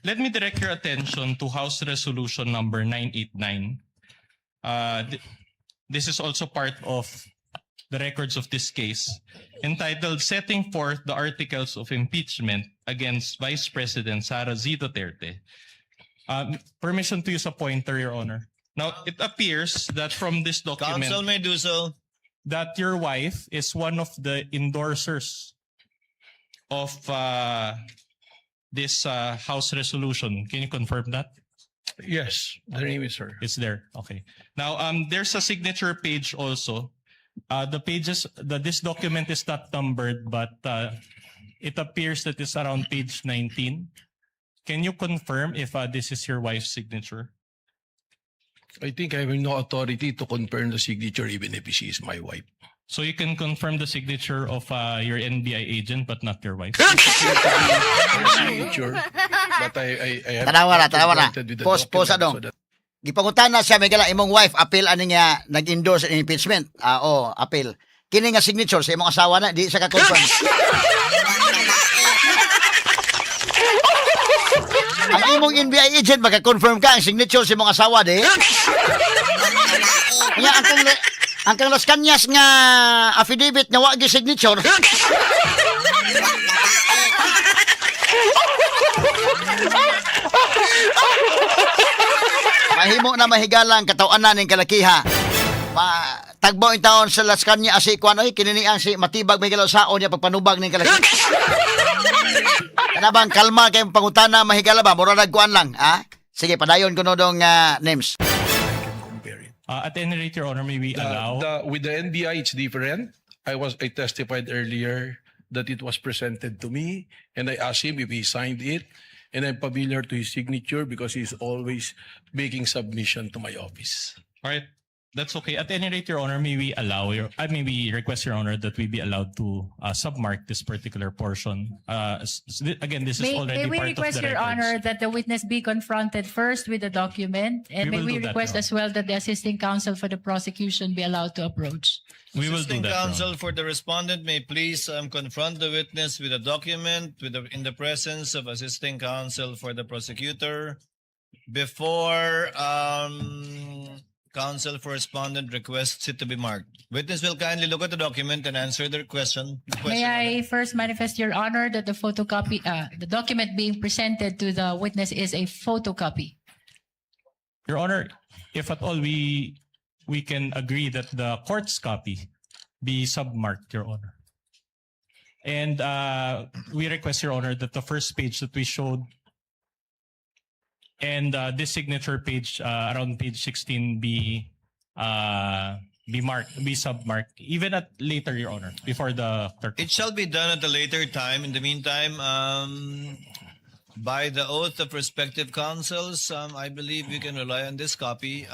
let me direct your attention to House Resolution number 989. This is also part of the records of this case, entitled Setting Forth the Articles of Impeachment Against Vice President Sara Z. Duterte. Permission to use a pointer, Your Honor. Now, it appears that from this document Counsel may do so. That your wife is one of the endorsers of this House resolution. Can you confirm that? Yes, the name is her. It's there. Okay. Now, there's a signature page also. The pages, this document is not numbered, but it appears that it's around page 19. Can you confirm if this is your wife's signature? I think I have no authority to confirm the signature even if she is my wife. So you can confirm the signature of your NBI agent, but not your wife. Her signature, but I have Tanawa na, not tanawa na. confronted with the Pause, pause, document adong. so that Gipangutana siya may gala imong wife appeal ani nga nag-endorse in impeachment. Ah, oh, appeal. Kini nga signature sa imong asawa na di siya ka-confirm. Ang imong NBI agent maka-confirm ka ang signature sa imong asawa di. Nga ang kang Las Cañas nga affidavit nga wa gi signature. Mahimo na mahigala ang katawanan ng kalakiha. Ma tagbo in taon sa Las Cañas si kuan oy kini ni ang si matibag mahigala saon niya pagpanubag ning kalakiha. Kana bang kalma kay pangutana mahigala ba mura nag kuan lang ha? Sige, padayon kuno dong names. I can compare it. At any rate, Your Honor, may we allow? With the NBI, it's different. I testified earlier that it was presented to me, and I asked him if he signed it, and I'm familiar to his signature because he's always making submission to my office. All right. That's okay. At any rate, Your Honor, may we allow your, I may we request, Your Honor, that we be allowed to submark this particular portion. Again, this is already May we part request, of the Your records. Honor, that the witness be confronted first with the document? And We may will we do that, request Your as well that the assisting counsel for the prosecution be allowed to approach? We will do Assisting that, Your counsel Honor. for the respondent may please confront the witness with a document in the presence of assisting counsel for the prosecutor before counsel for respondent requests it to be marked. Witness will kindly look at the document and answer their question. The May question on I it. first manifest, Your Honor, that the photocopy, the document being presented to the witness is a photocopy. Your Honor, if at all we can agree that the court's copy be submarked, Your Honor. And we request, Your Honor, that the first page that we showed and this signature page around page 16 be marked, be submarked, even at later, Your Honor, before the clerk. It shall be done at a later time. In the meantime, by the oath of respective counsels, I believe we can rely on this copy,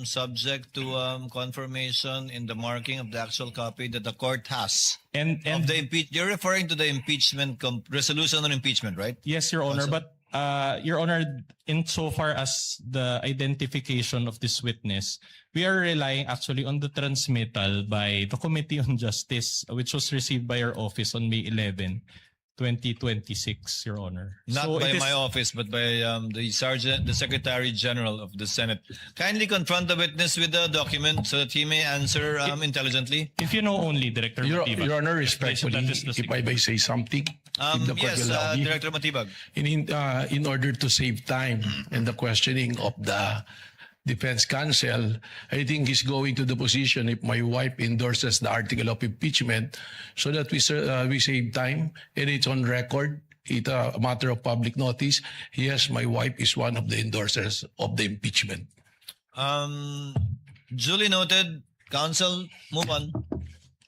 subject to confirmation in the marking of the actual copy that the court has. And Of the impeach, you're referring to the impeachment resolution on impeachment, right? Yes, Your Honor. Also- But Your Honor, insofar as the identification of this witness, we are relying actually on the transmittal by the Committee on Justice, which was received by your office on May 11, 2026, Your Honor. Not So by it is- my office, but by the sergeant, the Secretary General of the Senate. Kindly confront the witness with the document so that he may answer intelligently. If you know only, Director Matibag. Your Honor, That respectfully, is the if I may say something, if the court Yes, will allow me. Director Matibag. In order to save time and the questioning of the defense counsel. I think he's going to the position if my wife endorses the article of impeachment so that we save time and it's on record. It's a matter of public notice. Yes, my wife is one of the endorsers of the impeachment. Duly noted. Counsel, move on.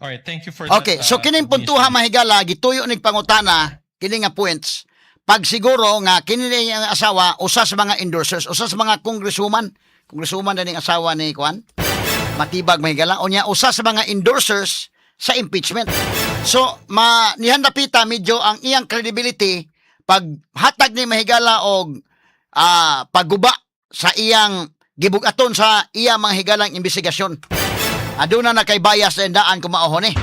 All right, thank you for that, Okay, so kining puntuha, submission. mahigala, gituyo ning pangutana kini nga points. Pag siguro nga kini ni ang asawa usa sa mga endorsers, usa sa mga congresswoman, congresswoman na ning asawa ni kuan Matibag, mahigala, unya usa sa mga endorsers sa impeachment. So ma nihandapita medyo ang iyang credibility pag hatag ni mahigala og pagguba sa iyang gibugaton sa iyang mga higalang investigasyon. Aduna na kay bias na daan kung maohon eh.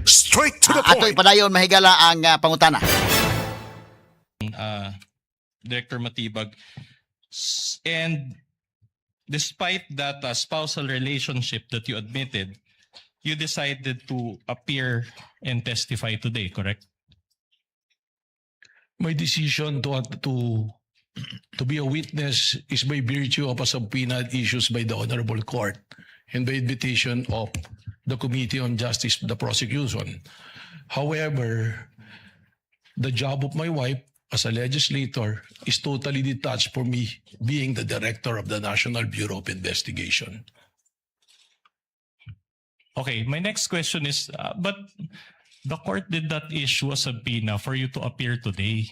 Straight to the Ato point. ipadayon, mahigala, ang pangutana. Director Matibag. And despite that spousal relationship that you admitted, you decided to appear and testify today, correct? My decision to be a witness is by virtue of a subpoena issues by the Honorable Court and by invitation of the Committee on Justice, the prosecution. However, the job of my wife as a legislator is totally detached from me being the director of the National Bureau of Investigation. Okay, my next question is, but the court did not issue a subpoena for you to appear today.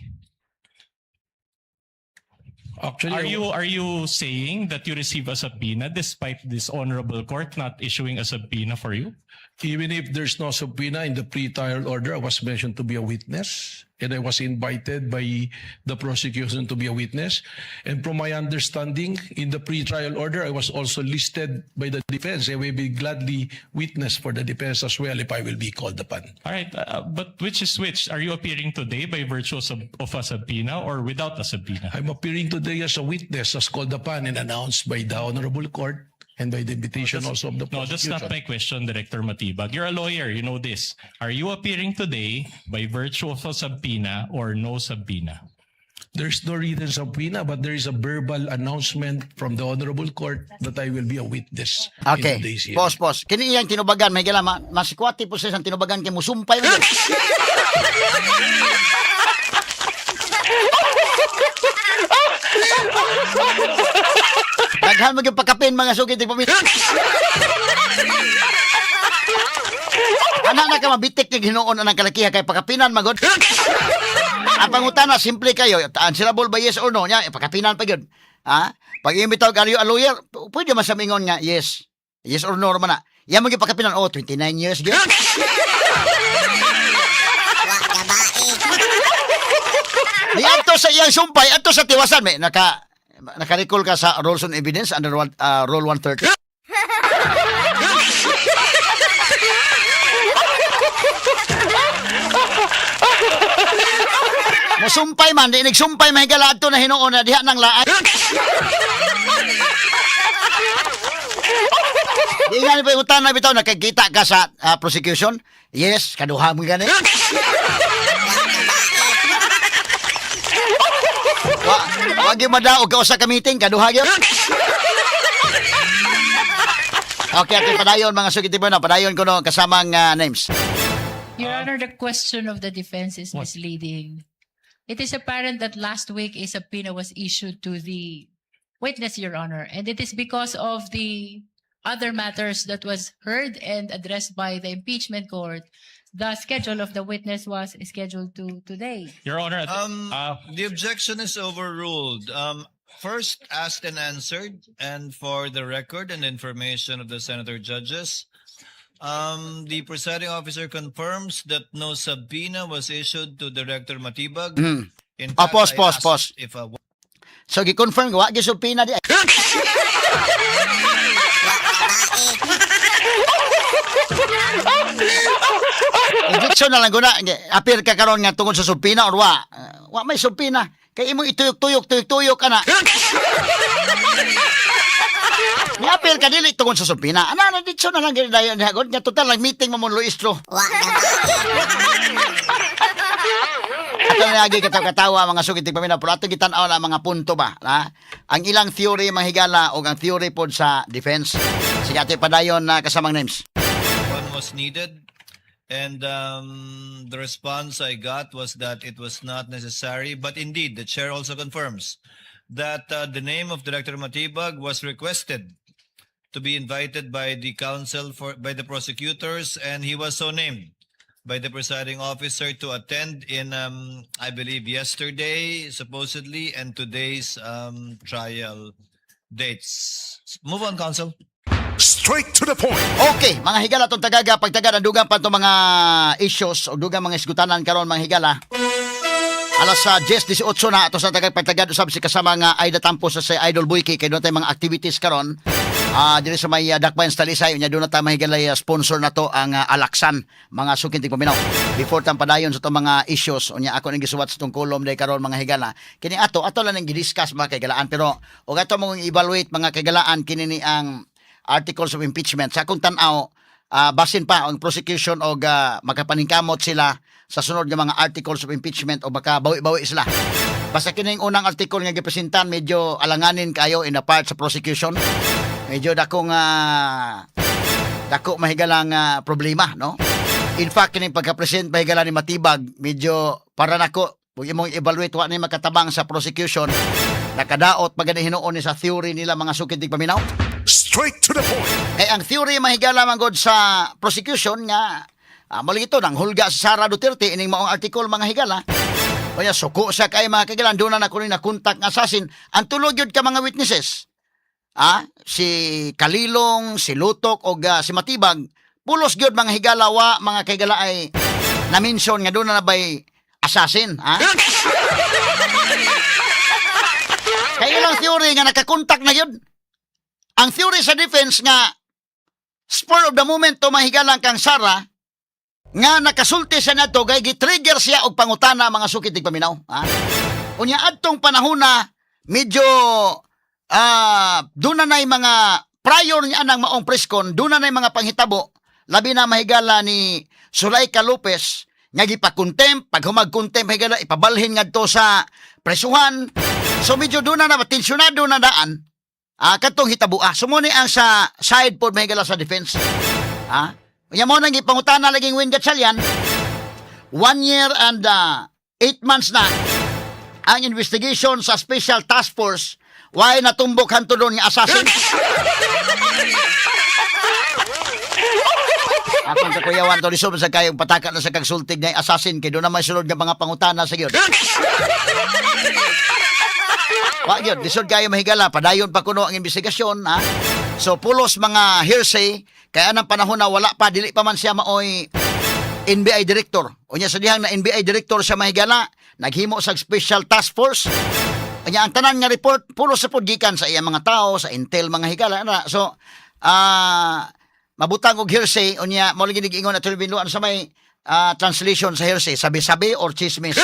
Actually, Are you saying that you receive a subpoena despite this honorable court not issuing a subpoena for you? Even if there's no subpoena, in the pre-trial order, I was mentioned to be a witness and I was invited by the prosecution to be a witness. And from my understanding, in the pre-trial order, I was also listed by the defense. I will be gladly witness for the defense as well if I will be called upon. All right, but which is which? Are you appearing today by virtue of a subpoena or without a subpoena? I'm appearing today as a witness as called upon and announced by the Honorable Court and by the invitation also of the No, that's prosecution. not my question, Director Matibag. You're a lawyer, you know this. Are you appearing today by virtue of a subpoena or no subpoena? There's no written subpoena, but there is a verbal announcement from the Honorable Court that I will be a witness Okay. in today's hearing. Pause, pause. Kini iyang tinubagan, mahigala, masikwati po siya sa tinubagan kay musumpay man yun. Daghan mo yung pakapin, mga sugit pamilya. Ana na ka mabitik ni Ginoo na ng kalakiha kay pakapinan magod. Ang pangutana simple kayo, answerable by yes or no nya, pakapinan pa gyud. Ha? Pag imbitaw are you a lawyer, pwede man sa mingon nga yes. Yes or no man na. Yan mo gyud pakapinan, oh, 29 years gyud. Di adto sa iyang sumpay, adto sa tiwasan may naka-recall ka sa rules on evidence under rule 130. Musumpay man, di nagsumpay mahigala adto na hinuon na diha nang laay. Di nga ni pa na bitaw nakakita ka sa prosecution. Yes, kaduha mo gani. Wa gyud madaog ka usa ka meeting, kaduha gyud. Okay, ating padayon, mga sugiti na padayon ko no kasamang names. Your Honor, the question of the defense is misleading. It is apparent that last week a subpoena was issued to the witness, Your Honor, and it is because of the other matters that was heard and addressed by the impeachment court. The schedule of the witness was scheduled to today. Your Honor, The objection is overruled. First asked and answered, and for the record and information of the senator judges, the presiding officer confirms that no subpoena was issued to Director Matibag. In Ah, fact, pause, I pause, asked pause. if a So gi-confirm wa gyud subpoena di. Objection na lang guna. Appear ka karon nga tungod sa subpoena or wa? Wa may subpoena. Kay imong ituyok-tuyok, tuyok-tuyok ka na. Ni-appear ka dili tungod sa subpoena. Ana na ditso na lang gid dayon diha gud. Nga total lang meeting mo mo Luistro. Ato na lagi katawa-katawa, mga suki tigpaminaw, pero ato gitan-aw na ang mga punto ba, ha? Ang ilang theory, mga higala, o ang theory pod sa defense. Sige, ate, padayon na kasamang names. One was needed. And the response I got was that it was not necessary. But indeed, the chair also confirms that the name of Director Matibag was requested to be invited by the counsel for by the prosecutors, and he was so named by the presiding officer to attend in, I believe, yesterday, supposedly, and today's trial dates. Move on, counsel. Straight to the point. Okay, mga higala, itong tagaga, pagtaga, ang dugang pa itong mga issues o dugang mga isgutanan karon, mga higala. Alas sa 10:18 na ato sa tagag pagtagad usab si kasama nga Aida Tampo sa Idol Boyki kay doon tayo mga activities karon. Diri sa may Dakbayan sa Talisay unya doon na tayo mahigala sponsor na to ang Alaksan, mga suking tigpaminaw. Before tang padayon sa itong mga issues unya ako ning gisuwat sa tong kolom day karon, mga higala. Kini ato ato lang ning gidiscuss, mga kaigalaan, pero og ato mong evaluate, mga kaigalaan, kini ni ang articles of impeachment. Sa akong tan-aw, basin pa ang prosecution og makapaningkamot sila sa sunod nga mga articles of impeachment o baka bawi-bawi sila. Basta kining unang article nga gipresentan, medyo alanganin kayo in a part sa prosecution. Medyo dakong dako mahigalang problema, no? In fact, kining pagka-present, mahigala, ni Matibag, medyo para nako kung imong evaluate, wa ni makatabang sa prosecution. Nakadaot magani hinuon ni sa theory nila, mga sukid paminaw. Straight to the point. Kay ang theory, mahigala man gud, sa prosecution nga mali ito nang hulga sa Sara Duterte ining maong article, mga higala. Kaya suko siya kay mga kaigalan doon na nako ni na-contact nga assassin ang tulog yun ka mga witnesses. Si Kalilong, si Lutok og si Matibag, pulos gyud, mga higala, wa mga kaigala ay na-mention nga doon na bay assassin, ha? Kaya ilang theory nga nakakontak na yun. Ang theory sa defense nga spur of the moment to, mahigalang, kang Sara nga nakasulti siya nato kay gitrigger siya og pangutana, mga sukit paminaw, ha? Unya adtong panahon na medyo doon na na'y mga prior niya nang maong presscon, doon na na'y mga panghitabo labi na, mahigala, ni Sulaika Lopez nga gipa-contempt, pag humag-contempt, higala, ipabalhin ngadto sa presuhan. So medyo doon na na tensyonado na daan katong hitabua. So mo ni ang sa side pod, mahigala, sa defense. Unya mo nang gipangutana laging Win Gatchalian, 1 year and 8 months na ang investigation sa Special Task Force, why natumbok hanto doon nga assassin? Akong kakuyawan to lisod sa kayong pataka na sa kagsultig nga assassin kay doon na may sulod nga mga pangutana sa gyud. Wa gyud, lisod kayo, mahigala, padayon pa kuno ang investigasyon, ha. So pulos mga hearsay kaya anang panahon na wala pa, dili pa man siya maoy NBI director. Unya sa dihang na NBI director siya, mahigala, naghimo sa special task force. Unya ang tanan nga report pulos sa pud gikan sa iya mga tao, sa intel, mga higala na. So mabutang og hearsay unya mo lagi ingon at Binluan sa may translation sa hearsay, sabi-sabi or chismis.